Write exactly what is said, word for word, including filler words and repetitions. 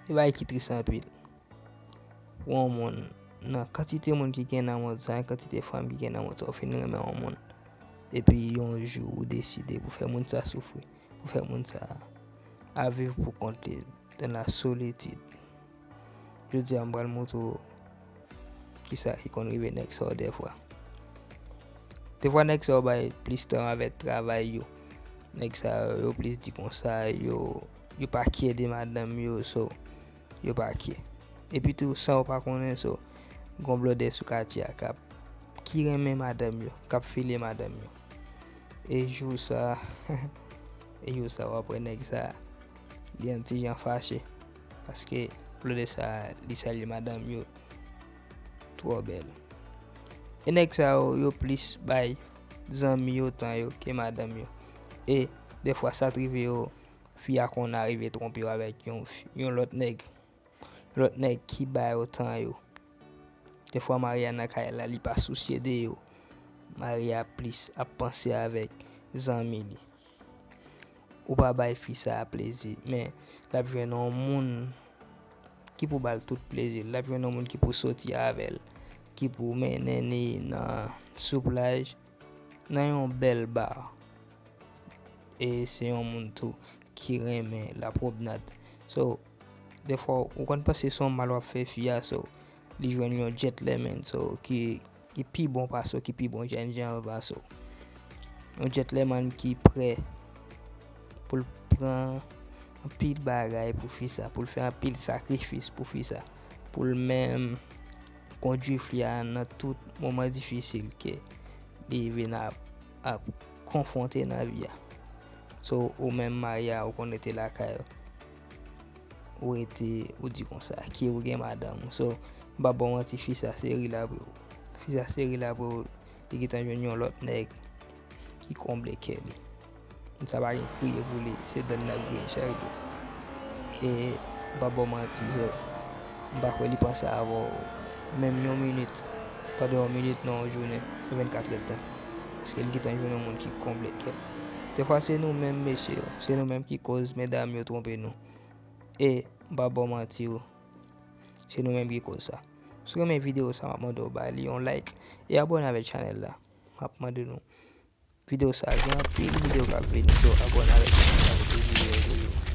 E bagay ki tris anpil. Pou yon moun, nan kantite moun ki gen nan mond sa, kantite fanm ki gen nan mond sa, ou fin renmen yon moun. Epi yon jou ou deside pou fè moun sa soufri, pou fè moun sa a viv pou kont li, dans la solitude. Jodi a, m pral montre w kisa ki konn rive nèg sa yo dèfwa. Dèfwa nèg sa yo bay plis tan avèk travay yo. Nèg sa yo, yo plis di konsa, yo, yo pa care de madanm yo, so, yo pa care. Epi tou, sa yo pa konnen, so, gon blòdè sou katye a k ap, ki renmen madanm yo, k ap file madanm yo. E jou sa, e jou sa, w ap wè nèg sa, li yon ti jan fache. Paske blòdè sa, li salye madanm yo twò bèl. E nèg sa yo, yo plis bay zanmi yo tan yo ke madanm yo. E dèfwa sa t rive yo, fi a konn arive twonpe yo avèk yon, yon lòt nèg. Lòt nèg ki ba yo tan yo. Dèfwa mari a nan kay la, li pa sousye de yo. Mari a plis ap panse avèk zanmi li. Ou pa bay fi sa a plezi, men l ap jwenn yon moun ki pou ba l tout plezi. L ap jwenn yon moun ki pou soti avè l, ki pou mennen li nan, sou plaj, nan yon bèl ba. E se yon moun tou ki renmen la promenade. So, dèfwa, ou konn panse se yon mal w ap fè fi a, so, li jwenn yon gentleman, so, ki, ki pi bon pase w, ki pi bon jènjan pase w. Yon gentleman ki prè pou l pran anpil bagay pou fi sa, pou l fè anpil sakrifis pou fi sa, pou l menm kondui fi a nan tout moman difisil ke li vin ap, ap konfwonte nan vi a. So, ou menm mari a, ou konn rete lakay ou. Ou rete, ou di konsa, ke ou gen madanm ou. So, m pa ba w manti, fi sa seri l apre w. Fi sa seri l apre w, li gentan jwenn yon lòt nèg ki konble kè li. Moun sa pa gen kriye pou li, se dan l ap griyen chak jou. E m pa ba w manti, so, m pa kwè li panse avè w menm yon minit, pandan yon minit nan yon jounen, nan vennkat èdtan. Paske li gentan jwenn yon moun ki konble kè l. Dèfwa se nou menm mesye yo, se nou menm ki koz medam yo twonpe nou. E m pa ba w manti, se nou menm ki koz sa. Si w renmen videyo sa, m ap mande w ba li yon like e abòne avèk chanèl la. M ap mande nou. Videyo sa, gen anpil videyo k ap vini, so abòne avèk chanèl la pou videyo yo.